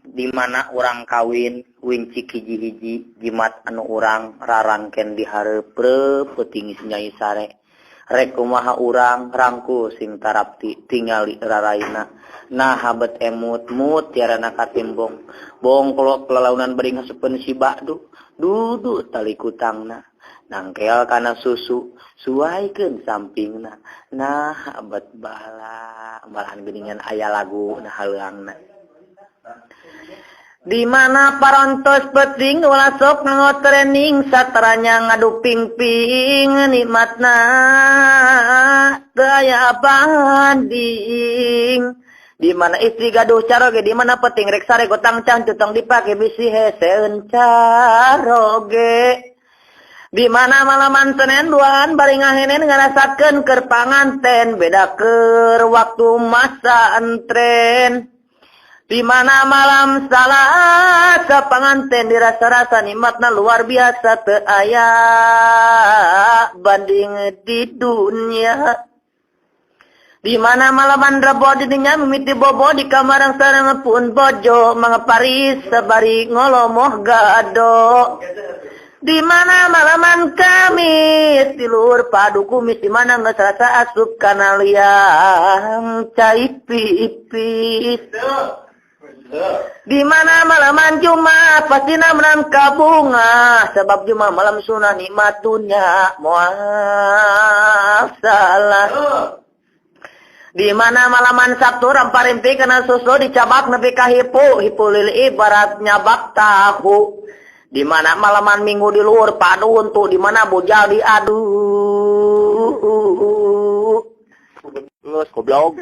Di mana urang kawin winci hiji-hiji jimat anu urang rarangken di hareup peuting nyai sare. Rek kumaha urang rangkul sing tarapti tingali raraina. Nah bet emut mut tiarana katimbong. Bongklok lalaunan bari ngasupeun si badu. Dudu tali kutangna. Nangkel kana susu suaikeun sampingna. Nah bet bala malahan geuningan aya lagu nah haleuangna. Di mana parantos penting ulah sok nganggo training satranya ngadu ping-ping nikmatna teu aya banding. Di mana istri gaduh caroge di mana penting rek sare gotang cangcut tong dipake bisi heseun caroge. Di mana malaman Senin duaan bari ngahenen ngarasakeun keur panganten beda keur waktu masa antren. Di mana malam Salasa panganten dirasa-rasa nikmatna luar biasa teu aya banding di dunia. Di mana malaman Rebo didinya mimiti bobo di kamarang sareng pun bojo mangaparis sabari ngolomoh gado. Di mana malaman Kamis di luhur padu kumis di mana geus rasa asup kana liang cai pipis. Di mana malaman Jumat pastina menang kabunga sebab Jumat malam sunah nikmat dunya moal salah. Di mana malaman Sabtu ramparimpi kana susu dicabak nepi ka hipu hipu lili ibarat nyabak tahu. Di mana malaman Minggu di luhur padu untuk di mana bujal diadu. Geus goblok.